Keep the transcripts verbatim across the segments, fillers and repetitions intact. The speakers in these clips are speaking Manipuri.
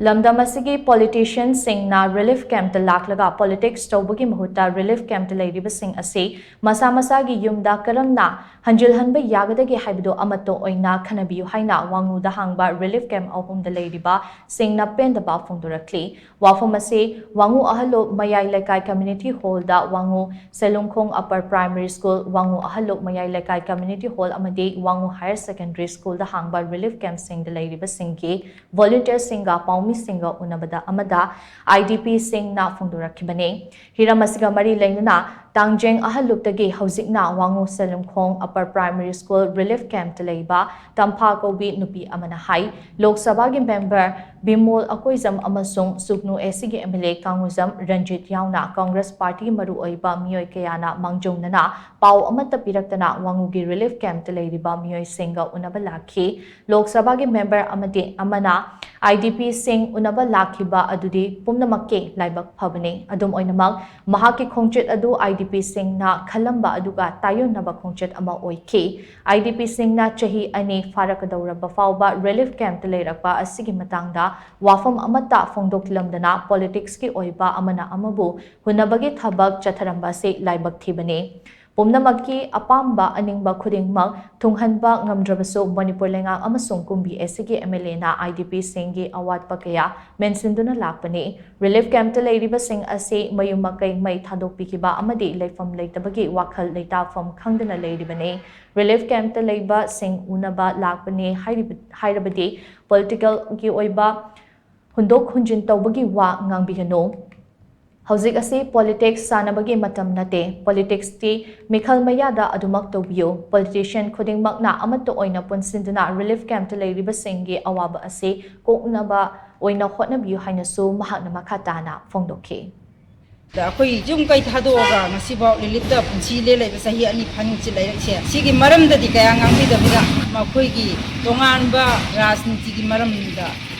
ꯂꯝꯗꯝ ꯑꯁꯤꯒꯤ ꯄꯣꯂꯤꯇꯤꯁꯤꯌꯟꯁꯤꯡꯅ ꯔꯤꯂꯤꯐ ꯀꯦꯝꯞꯇ ꯂꯥꯛꯂꯒ ꯄꯣꯂꯤꯇꯤꯛꯁ ꯇꯧꯕꯒꯤ ꯃꯍꯨꯠꯇ ꯔꯤꯂꯤꯐ ꯀꯦꯝꯞꯇ ꯂꯩꯔꯤꯕꯁꯤꯡ ꯑꯁꯤ ꯃꯁꯥ ꯃꯁꯥꯒꯤ ꯌꯨꯝꯗ ꯀꯔꯝꯅ ꯍꯟꯖꯤꯜꯍꯟꯕ ꯌꯥꯒꯗꯒꯦ ꯍꯥꯏꯕꯗꯨ ꯑꯃꯠꯇ ꯑꯣꯏꯅ ꯈꯟꯅꯕꯤꯌꯨ ꯍꯥꯏꯅ ꯋꯥꯉꯨꯗ ꯍꯥꯡꯕ ꯔꯤꯂꯤꯐ ꯀꯦꯝꯞ ꯑꯍꯨꯝꯗ ꯂꯩꯔꯤꯕꯁꯤꯡꯅ ꯄꯦꯟꯗꯕ ꯐꯣꯡꯗꯣꯔꯛꯂꯤ꯫ ꯋꯥꯐꯝ ꯑꯁꯤ ꯋꯥꯉꯨ ꯑꯍꯜꯂꯨꯞ ꯃꯌꯥꯏ ꯂꯩꯀꯥꯏ ꯀꯝꯃ꯭ꯌꯨꯅꯤꯇꯤ ꯍꯣꯜꯗ ꯋꯥꯉꯨ ꯁꯦꯂꯨꯡꯈꯣꯡ ꯑꯄꯔ ꯄ꯭ꯔꯥꯏꯃꯔꯤ ꯁ꯭ꯀꯨꯜ, ꯋꯥꯉꯨ ꯑꯍꯜꯂꯨꯞ ꯃꯌꯥꯏ ꯂꯩꯀꯥꯏ ꯀꯝꯃ꯭ꯌꯨꯅꯤꯇꯤ ꯍꯣꯜ ꯑꯃꯗꯤ ꯋꯥꯉꯨ ꯍꯥꯌꯔ ꯁꯦꯀꯦꯟꯗꯔꯤ ꯁ꯭ꯀꯨꯜꯗ ꯍꯥꯡꯕ ꯔꯤꯂꯤꯐ ꯀꯦꯝꯞꯁꯤꯡꯗ ꯂꯩꯔꯤꯕꯁꯤꯡꯒꯤ ꯚꯣꯂꯨꯟꯇꯤꯌꯔꯁꯤꯡꯒ ꯄꯥꯎꯃꯤꯁꯤꯡꯒ ꯎꯅꯕꯗ ꯑꯃꯗ IDPꯁꯤꯡꯅ ꯐꯣꯡꯗꯣꯔꯛꯈꯤꯕꯅꯤ꯫ ꯍꯤꯔꯝ ꯑꯁꯤꯒ ꯃꯔꯤ ꯂꯩꯅꯅ ꯇꯥꯡꯖꯦꯡ ꯑꯍꯜꯂꯨꯞꯇꯒꯤ ꯍꯧꯖꯤꯛꯅ ꯋꯥꯉꯨ ꯁꯦꯂꯨꯡꯈꯣꯡ ꯑꯄꯔ ꯄ꯭ꯔꯥꯏꯃꯔꯤ ꯁ꯭ꯀꯨꯜ ꯔꯤꯂꯤꯐ ꯀꯦꯝꯞꯇ ꯂꯩꯕ ꯇꯝꯐꯥ ꯀꯧꯕꯤ ꯅꯨꯄꯤ ꯑꯃꯅ ꯍꯥꯏ, ꯂꯣꯛ ꯁꯚꯥꯒꯤ ꯃꯦꯝꯕꯔ ꯕꯤꯃꯣꯜ ꯑꯀꯣꯏꯖꯝ ꯑꯃꯁꯨꯡ ꯁꯨꯒꯅꯨ ACꯒꯤ MLA ꯀꯥꯡꯉꯨꯖꯝ ꯔꯟꯖꯤꯠ ꯌꯥꯎꯅ ꯀꯪꯒ꯭ꯔꯦꯁ ꯄꯥꯔꯇꯤꯒꯤ ꯃꯔꯨꯑꯣꯏꯕ ꯃꯤꯑꯣꯏ ꯀꯌꯥꯅ ꯃꯥꯡꯖꯧꯅꯅ ꯄꯥꯎ ꯑꯃꯠꯇ ꯄꯤꯔꯛꯇꯅ ꯋꯥꯉꯨꯒꯤ ꯔꯤꯂꯤꯐ ꯀꯦꯝꯞꯇ ꯂꯩꯔꯤꯕ ꯃꯤꯑꯣꯏꯁꯤꯡꯒ ꯎꯅꯕ ꯂꯥꯛꯈꯤ꯫ ꯂꯣꯛ ꯁꯚꯥꯒꯤ ꯃꯦꯝꯕꯔ ꯑꯃꯗꯤ ꯑꯃꯅ IDPꯁꯤꯡ ꯎꯅꯕ ꯂꯥꯛꯈꯤꯕ ꯑꯗꯨꯗꯤ ꯄꯨꯝꯅꯃꯛꯀꯤ ꯂꯥꯏꯕꯛ ꯐꯕꯅꯤ꯫ ꯑꯗꯨꯝ ꯑꯣꯏꯅꯃꯛ, ꯃꯍꯥꯛꯀꯤ ꯈꯣꯡꯆꯠ ꯑꯗꯨ IDPꯁꯤꯡꯅ ꯈꯜꯂꯝꯕ ꯑꯗꯨꯒ ꯇꯥꯌꯣꯟꯅꯕ ꯈꯣꯡꯆꯠ ꯑꯃ ꯑꯣꯏꯈꯤ꯫ IDPꯁꯤꯡꯅ ꯆꯍꯤ ꯑꯅꯤ ꯐꯥꯔꯛꯀꯗꯧꯔꯕ ꯐꯥꯎꯕ ꯔꯤꯂꯤꯐ ꯀꯦꯝꯞꯇ ꯂꯩꯔꯛꯄ ꯑꯁꯤꯒꯤ ꯃꯇꯥꯡꯗ ꯋꯥꯐꯝ ꯑꯃꯠꯇ ꯐꯣꯡꯗꯣꯛꯂꯝꯗꯅ ꯄꯣꯂꯤꯇꯤꯛꯁꯀꯤ ꯑꯣꯏꯕ ꯑꯃꯅ ꯑꯃꯕꯨ ꯍꯨꯟꯅꯕꯒꯤ ꯊꯕꯛ ꯆꯠꯊꯔꯝꯕ ꯑꯁꯤ ꯂꯥꯏꯕꯛ ꯊꯤꯕꯅꯤ꯫ ꯄꯨꯝꯅꯃꯛꯀꯤ ꯑꯄꯥꯝꯕ ꯑꯅꯤꯡꯕ ꯈꯨꯗꯤꯡꯃꯛ ꯊꯨꯡꯍꯟꯕ ꯉꯝꯗ꯭ꯔꯕꯁꯨ, ꯃꯅꯤꯄꯨꯔ ꯂꯩꯉꯥꯛ ꯑꯃꯁꯨꯡ ꯀꯨꯝꯕꯤ ACꯒꯤ MLAꯅ IDPꯁꯤꯡꯒꯤ ꯑꯋꯥꯠꯄ ꯀꯌꯥ ꯃꯦꯟꯁꯤꯟꯗꯨꯅ ꯂꯥꯛꯄꯅꯤ꯫ ꯔꯤꯂꯤꯐ ꯀꯦꯝꯞꯇ ꯂꯩꯔꯤꯕꯁꯤꯡ ꯑꯁꯤ ꯃꯌꯨꯝ ꯃꯀꯩ ꯃꯩ ꯊꯥꯗꯣꯛꯄꯤꯈꯤꯕ ꯑꯃꯗꯤ ꯂꯩꯐꯝ ꯂꯩꯇꯕꯒꯤ ꯋꯥꯈꯜ ꯂꯩꯇꯥꯐꯝ ꯈꯪꯗꯅ ꯂꯩꯔꯤꯕꯅꯤ꯫ ꯔꯤꯂꯤꯐ ꯀꯦꯝꯞꯇ ꯂꯩꯕꯁꯤꯡ ꯎꯅꯕ ꯂꯥꯛꯄꯅꯤ ꯍꯥꯏꯔꯤꯕ-, ꯍꯥꯏꯔꯕꯗꯤ ꯄꯣꯂꯤꯇꯤꯀꯦꯜꯒꯤ ꯑꯣꯏꯕ ꯍꯨꯟꯗꯣꯛ ꯍꯨꯟꯖꯤꯟ ꯇꯧꯕꯒꯤ ꯋꯥ ꯉꯥꯡꯕꯤꯒꯅꯨ꯫ ꯍꯧꯖꯤꯛ ꯑꯁꯤ ꯄꯣꯂꯤꯇꯤꯛꯁ ꯁꯥꯟꯅꯕꯒꯤ ꯃꯇꯝ ꯅꯠꯇꯦ꯫ ꯄꯣꯂꯤꯇꯤꯛꯁꯇꯤ ꯃꯤꯈꯜ ꯃꯌꯥꯗ ꯑꯗꯨꯃꯛ ꯇꯧꯕꯤꯌꯨ꯫ ꯄꯣꯂꯤꯇꯤꯁꯤꯌꯟ ꯈꯨꯗꯤꯡꯃꯛꯅ ꯑꯃꯠꯇ ꯑꯣꯏꯅ ꯄꯨꯟꯁꯤꯟꯗꯨꯅ ꯔꯤꯂꯤꯐ ꯀꯦꯝꯞꯇ ꯂꯩꯔꯤꯕꯁꯤꯡꯒꯤ ꯑꯋꯥꯕ ꯑꯁꯤ ꯀꯣꯛꯅꯕ ꯑꯣꯏꯅ ꯍꯣꯠꯅꯕꯤꯌꯨ ꯍꯥꯏꯅꯁꯨ ꯃꯍꯥꯛꯅ ꯃꯈꯥ ꯇꯥꯅ ꯐꯣꯡꯗꯣꯛꯈꯤ꯫ ꯑꯗ ꯑꯩꯈꯣꯏ ꯌꯨꯝ ꯀꯩ ꯊꯥꯗꯣꯛꯑꯒ ꯉꯁꯤꯐꯥꯎ ꯔꯤꯂꯤꯐꯇ ꯄꯨꯟꯁꯤ ꯂꯦꯜꯂꯛꯏꯕ ꯆꯍꯤ ꯑꯅꯤ ꯐꯥꯅꯨꯡꯁꯤ ꯂꯩꯔꯛꯏꯁꯦ, ꯁꯤꯒꯤ ꯃꯔꯝꯗꯗꯤ ꯀꯌꯥ ꯉꯥꯡꯕꯤꯗꯕꯤꯗ ꯃꯈꯣꯏꯒꯤ ꯇꯣꯉꯥꯟꯕ ꯔꯥꯖꯅꯤꯇꯤꯒꯤ ꯃꯔꯝꯗ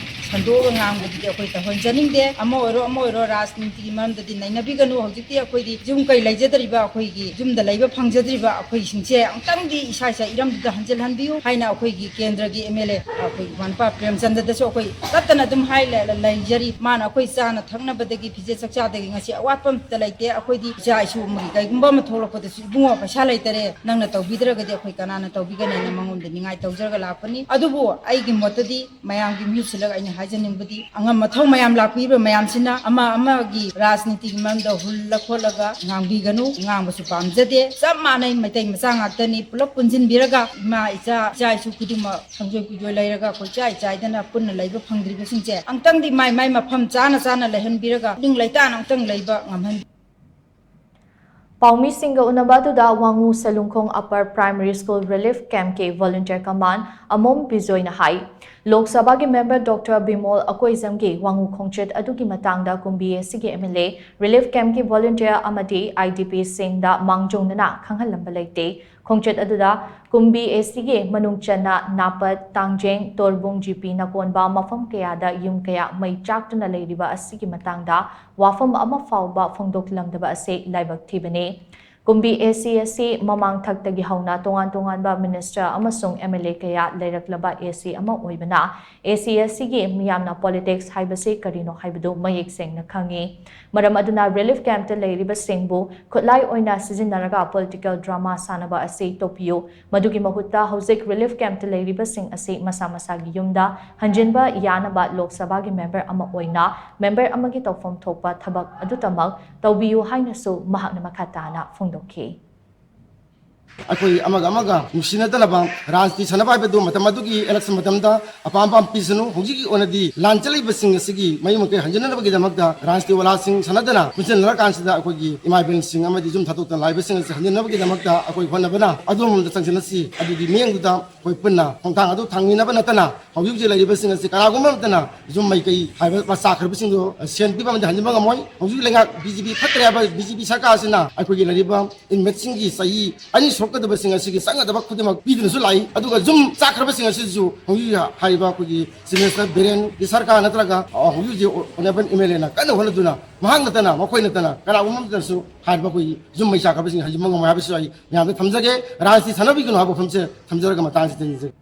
ꯍꯟꯗꯣꯛꯑꯒ ꯉꯥꯡꯕꯗꯨꯗꯤ ꯑꯩꯈꯣꯏ ꯇꯧꯍꯟꯖꯅꯤꯡꯗꯦ꯫ ꯑꯃ ꯑꯣꯏꯔꯣ, ꯑꯃ ꯑꯣꯏꯔꯣ, ꯔꯥꯖꯅꯤꯇꯤꯒꯤ ꯃꯔꯝꯗꯗꯤ ꯅꯩꯅꯕꯤꯒꯅꯨ꯫ ꯍꯧꯖꯤꯛꯇꯤ ꯑꯩꯈꯣꯏꯗꯤ ꯌꯨꯝ ꯀꯩ ꯂꯩꯖꯗ꯭ꯔꯤꯕ, ꯑꯩꯈꯣꯏꯒꯤ ꯌꯨꯝꯗ ꯂꯩꯕ ꯐꯪꯖꯗ꯭ꯔꯤꯕ ꯑꯩꯈꯣꯏꯁꯤꯡꯁꯦ ꯑꯃꯨꯛꯇꯪꯗꯤ ꯏꯁꯥ ꯏꯁꯥ ꯏꯔꯝꯗꯨꯗ ꯍꯟꯖꯤꯜꯍꯟꯕꯤꯌꯨ ꯍꯥꯏꯅ ꯑꯩꯈꯣꯏꯒꯤ ꯀꯦꯟꯗ꯭ꯔꯒꯤ ꯑꯦꯝ ꯑꯦꯜ ꯑꯦ, ꯑꯩꯈꯣꯏ ꯏꯃꯥ ꯅꯨꯄꯥ ꯄ꯭ꯔꯦꯝꯆꯟꯗ꯭ꯔꯗꯁꯨ ꯑꯩꯈꯣꯏ ꯇꯠꯇꯅ ꯑꯗꯨꯝ ꯍꯥꯏ ꯂꯩ-, ꯂꯩꯖꯔꯤ꯫ ꯃꯥꯅ ꯑꯩꯈꯣꯏ ꯆꯥꯅ ꯊꯛꯅꯕꯗꯒꯤ, ꯐꯤꯖꯦꯠ ꯆꯛꯆꯥꯗꯒꯤ ꯉꯁꯤ ꯑꯋꯥꯠꯄ ꯑꯃꯠꯇ ꯂꯩꯇꯦ꯫ ꯑꯩꯈꯣꯏꯗꯤ ꯏꯆꯥ ꯏꯁꯨ ꯑꯃꯒꯤ ꯀꯩꯒꯨꯝꯕ ꯑꯃ ꯊꯣꯛꯂꯛꯄꯗꯁꯨ, "ꯏꯕꯨꯡꯉꯣ, ꯄꯩꯁꯥ ꯂꯩꯇꯔꯦ, ꯅꯪꯅ ꯇꯧꯕꯤꯗ꯭ꯔꯒꯗꯤ ꯑꯩꯈꯣꯏ ꯀꯅꯥꯅ ꯇꯧꯕꯤꯒꯅꯤ?" ꯍꯥꯏꯅ ꯃꯉꯣꯟꯗ ꯅꯤꯡꯉꯥꯏ ꯇꯧꯖꯔꯒ ꯂꯥꯛꯄꯅꯤ꯫ ꯑꯗꯨꯕꯨ ꯑꯩꯒꯤ ꯃꯣꯠꯇꯗꯤ ꯃꯌꯥꯝꯒꯤ ꯃꯤꯍꯨꯠ ꯁꯤꯜꯂꯒ ꯑꯩꯅ ꯍꯥꯏꯖꯅꯤꯡꯕꯗꯤ, ꯑꯉꯝ ꯑꯊꯧ ꯃꯌꯥꯝ ꯂꯥꯛꯄꯤꯔꯤꯕ ꯃꯌꯥꯝꯁꯤꯅ ꯑꯃ ꯑꯃꯒꯤ ꯔꯥꯖꯅꯤꯇꯤꯒꯤ ꯃꯔꯝꯗ ꯍꯨꯜꯂ ꯈꯣꯠꯂꯒ ꯉꯥꯡꯕꯤꯒꯅꯨ꯫ ꯉꯥꯡꯕꯁꯨ ꯄꯥꯝꯖꯗꯦ꯫ ꯆꯞ ꯃꯥꯟꯅꯩ, ꯃꯩꯇꯩ ꯃꯆꯥ ꯉꯥꯛꯇꯅꯤ꯫ ꯄꯨꯂꯞ ꯄꯨꯟꯁꯤꯟꯕꯤꯔꯒ ꯏꯃꯥ, ꯏꯆꯥ, ꯏꯆꯥ ꯏꯁꯨ ꯈꯨꯗꯤꯡꯃꯛ ꯈꯪꯖꯣꯏ ꯀꯨꯏꯖꯣꯏ ꯂꯩꯔꯒ ꯑꯩꯈꯣꯏ ꯆꯥꯏ ꯆꯥꯏꯗꯅ ꯄꯨꯟꯅ ꯂꯩꯕ ꯐꯪꯗ꯭ꯔꯤꯕꯁꯤꯡꯁꯦ ꯑꯃꯨꯛꯇꯪꯗꯤ ꯃꯥꯏ ꯃꯥꯏ ꯃꯐꯝ ꯆꯥꯅ ꯆꯥꯅ ꯂꯩꯍꯟꯕꯤꯔꯒ ꯅꯤꯡ ꯂꯩꯇꯥꯅ ꯑꯃꯨꯛꯇꯪ ꯂꯩꯕ ꯉꯝꯍꯟꯕꯤ꯫ ꯄꯥꯎꯃꯤꯁꯤꯡꯒ ꯎꯅꯕ ꯑꯗꯨꯗ ꯋꯥꯉꯨ ꯁꯂꯨꯡꯈꯣꯡ Upper Primary School Relief Camp ꯀꯤ Volunteer Command ꯑꯃꯣꯝ ꯕꯤꯖꯣꯏꯅ ꯍꯥꯏ, ꯂꯣꯛ ꯁꯚꯥꯒꯤ member Doctor ꯕꯤꯃꯣꯜ ꯑꯀꯣꯏꯖꯝꯒꯤ ꯋꯥꯉꯨ ꯈꯣꯡꯆꯠ ꯑꯗꯨꯒꯤ ꯃꯇꯥꯡꯗ ꯀꯨꯝꯕꯤ ꯑꯁꯤꯒꯤ MLA, Relief Camp ꯀꯤ volunteer ꯑꯃꯗꯤ IDP ꯁꯤꯡꯗ ꯃꯥꯡꯖꯧꯅꯅ ꯈꯪꯍꯜꯂꯝꯕ ꯂꯩꯇꯦ꯫ ꯈꯣꯡꯆꯠ ꯑꯗꯨꯗ ꯀꯨꯝꯕꯤ ꯑꯦꯁꯤꯒꯤ ꯃꯅꯨꯡ ꯆꯟꯅ ꯅꯥꯄꯠ, ꯇꯥꯡꯖꯦꯡ, ꯇꯣꯔꯕꯨꯡ ꯖꯤꯄꯤ ꯅꯀꯣꯟꯕ ꯃꯐꯝ ꯀꯌꯥꯗ ꯌꯨꯝ ꯀꯌꯥ ꯃꯩ ꯆꯥꯛꯇꯨꯅ ꯂꯩꯔꯤꯕ ꯑꯁꯤꯒꯤ ꯃꯇꯥꯡꯗ ꯋꯥꯐꯝ ꯑꯃ ꯐꯥꯎꯕ ꯐꯣꯡꯗꯣꯛꯂꯝꯗꯕ ꯑꯁꯤ ꯂꯥꯏꯕꯛ ꯊꯤꯕꯅꯤ꯫ ꯀꯨꯝꯕꯤ ꯑꯦꯁꯤ ꯑꯁꯤ ꯃꯃꯥꯡ ꯊꯛꯇꯒꯤ ꯍꯧꯅ ꯇꯣꯉꯥꯟ ꯇꯣꯉꯥꯟꯕ minister ꯑꯃꯁꯨꯡ MLA ꯀꯌꯥ ꯂꯩꯔꯛꯂꯕ ꯑꯦꯁꯤ ꯑꯃ ꯑꯣꯏꯕꯅ, ꯑꯦꯁꯤ ꯑꯁꯤꯒꯤ ꯃꯤꯌꯥꯝꯅ politics ꯍꯥꯏꯕꯁꯤ ꯀꯔꯤꯅꯣ ꯍꯥꯏꯕꯗꯨ ꯃꯌꯦꯛ ꯁꯦꯡꯅ ꯈꯪꯏ꯫ ꯃꯔꯝ ꯑꯗꯨꯅ relief camp ꯇ ꯂꯩꯔꯤꯕꯁꯤꯡꯕꯨ ꯈꯨꯠꯂꯥꯏ ꯑꯣꯏꯅ ꯁꯤꯖꯤꯟꯅꯔꯒ political drama ꯁꯥꯟꯅꯕ ꯑꯁꯤ ꯇꯣꯛꯄꯤꯌꯨ꯫ ꯃꯗꯨꯒꯤ ꯃꯍꯨꯠꯇ ꯍꯧꯖꯤꯛ relief camp ꯇ ꯂꯩꯔꯤꯕꯁꯤꯡ ꯑꯁꯤ ꯃꯁꯥ ꯃꯁꯥꯒꯤ ꯌꯨꯝꯗ ꯍꯟꯖꯤꯟꯕ ꯌꯥꯅꯕ ꯂꯣꯛ ꯁꯚꯥꯒꯤ member ꯑꯃ ꯑꯣꯏꯅ member ꯑꯃꯒꯤ ꯇꯧꯐꯝ ꯊꯣꯛꯄ ꯊꯕꯛ ꯑꯗꯨꯇꯃꯛ ꯇꯧꯕꯤꯌꯨ ꯍꯥꯏꯅꯁꯨ ꯃꯍꯥꯛꯅ ꯃꯈꯥ ꯇꯥꯅ ꯐꯣꯡꯗꯣꯛꯈꯤ꯫ ꯑꯩꯈꯣꯏ ꯑꯃꯒ ꯑꯃꯒ ꯅꯨꯡꯁꯤꯅꯗꯅꯕ ꯔꯥꯖꯅꯤꯇꯤ ꯁꯥꯟꯅꯕ ꯍꯥꯏꯕꯗꯨ ꯃꯇꯝ ꯑꯗꯨꯒꯤ election ꯃꯇꯝꯗ ꯑꯄꯥꯝ ꯑꯄꯥꯝ ꯄꯤꯁꯅꯨ꯫ ꯍꯧꯖꯤꯛꯀꯤ ꯑꯣꯏꯅꯗꯤ ꯂꯥꯟ ꯆꯠꯂꯤꯕꯁꯤꯡ ꯑꯁꯤꯒꯤ ꯃꯌꯨꯝ ꯃꯀꯩ ꯍꯟꯖꯤꯟꯅꯕꯒꯤꯗꯃꯛꯇ ꯔꯥꯖꯅꯤꯇꯤ ꯋꯥꯂꯥꯁꯤꯡ ꯁꯥꯟꯅꯗꯅ ꯄꯨꯟꯁꯤꯟꯅꯔꯀꯥꯟꯁꯤꯗ ꯑꯩꯈꯣꯏꯒꯤ ꯏꯃꯥ ꯏꯕꯦꯟꯁꯤꯡ ꯑꯃꯗꯤ ꯌꯨꯝ ꯊꯥꯗꯣꯛꯇꯅ ꯂꯥꯛꯏꯕꯁꯤꯡ ꯑꯁꯤ ꯍꯟꯖꯤꯟꯅꯕꯒꯤꯗꯃꯛꯇ ꯑꯩꯈꯣꯏ ꯍꯣꯠꯅꯕꯅ ꯑꯗꯣꯝꯂꯣꯝꯗ ꯆꯪꯁꯤꯜꯂꯁꯤ꯫ ꯑꯗꯨꯒꯤ ꯃꯤꯠꯌꯦꯡꯗꯨꯗ ꯑꯩꯈꯣꯏ ꯄꯨꯟꯅ ꯈꯣꯡꯊꯥꯡ ꯑꯗꯨ ꯊꯥꯡꯃꯤꯟꯅꯕ ꯅꯠꯇꯅ ꯍꯧꯖꯤꯛ ꯍꯧꯖꯤꯛ ꯂꯩꯔꯤꯕꯁꯤꯡ ꯑꯁꯤ ꯀꯅꯥꯒꯨꯝꯕ ꯑꯃꯠꯇꯅ ꯌꯨꯝ ꯃꯩꯀꯩ ꯍꯥꯏꯕ ꯆꯥꯈ꯭ꯔꯕꯁꯤꯡꯗꯨ ꯁꯦꯟ ꯄꯤꯕ ꯑꯃꯗꯤ ꯍꯟꯖꯤꯟꯕ ꯉꯝꯃꯣꯏ꯫ ꯍꯧꯖꯤꯛ ꯂꯩꯉꯥꯛ BJP ꯐꯠꯇ꯭ꯔꯦ ꯍꯥꯏꯕ BJP ꯁꯔꯀꯥꯔ ꯑꯁꯤꯅ ꯑꯩꯈꯣꯏꯒꯤ ꯂꯩꯔꯤꯕ inmate ꯁꯤꯡꯒꯤ ꯆꯍꯤ ꯑꯅꯤ ꯊꯣꯛꯀꯗꯕꯁꯤꯡ ꯑꯁꯤꯒꯤ ꯆꯪꯒꯗꯕ ꯈꯨꯗꯤꯡꯃꯛ ꯄꯤꯗꯨꯅꯁꯨ ꯂꯥꯛꯏ꯫ ꯑꯗꯨꯒ ꯌꯨꯝ ꯆꯥꯛꯈ꯭ꯔꯕꯁꯤꯡ ꯑꯁꯤꯁꯨ ꯍꯧꯖꯤꯛ ꯍꯥꯏꯔꯤꯕ ꯑꯩꯈꯣꯏꯒꯤ ꯆꯤꯐ ꯃꯤꯅꯤꯁꯇꯔ ꯕꯤꯔꯦꯟꯒꯤ ꯁꯔꯀꯥꯔ ꯅꯠꯇ꯭ꯔꯒ, ꯑ, ꯍꯧꯖꯤꯛ ꯍꯧꯖꯤꯛ ꯑꯣꯅꯦꯕꯜ ꯑꯦꯝ ꯑꯦꯜ ꯑꯦꯅ ꯀꯟꯅ ꯍꯣꯠꯅꯗꯨꯅ ꯃꯍꯥꯛ ꯅꯠꯇꯅ, ꯃꯈꯣꯏ ꯅꯠꯇꯅ ꯀꯅꯥꯒꯨꯝꯕ ꯑꯃꯠꯇꯅꯁꯨ ꯍꯥꯏꯔꯤꯕ ꯑꯩꯈꯣꯏꯒꯤ ꯌꯨꯝ ꯃꯩ ꯆꯥꯛꯈ꯭ꯔꯕꯁꯤꯡ ꯍꯟꯖꯤꯟꯕ ꯉꯝꯃꯣꯏ ꯍꯥꯏꯕꯁꯨ ꯑꯩ ꯃꯌꯥꯝꯗ ꯊꯝꯖꯒꯦ꯫ ꯔꯥꯖꯅꯤꯇꯤ ꯁꯥꯟꯅꯕꯤꯒꯅꯨ ꯍꯥꯏꯕ ꯋꯥꯐꯝꯁꯦ ꯊꯝꯖꯔꯒ ꯃꯇꯥꯡꯁꯤꯗ ꯌꯦꯡꯖꯒꯦ꯫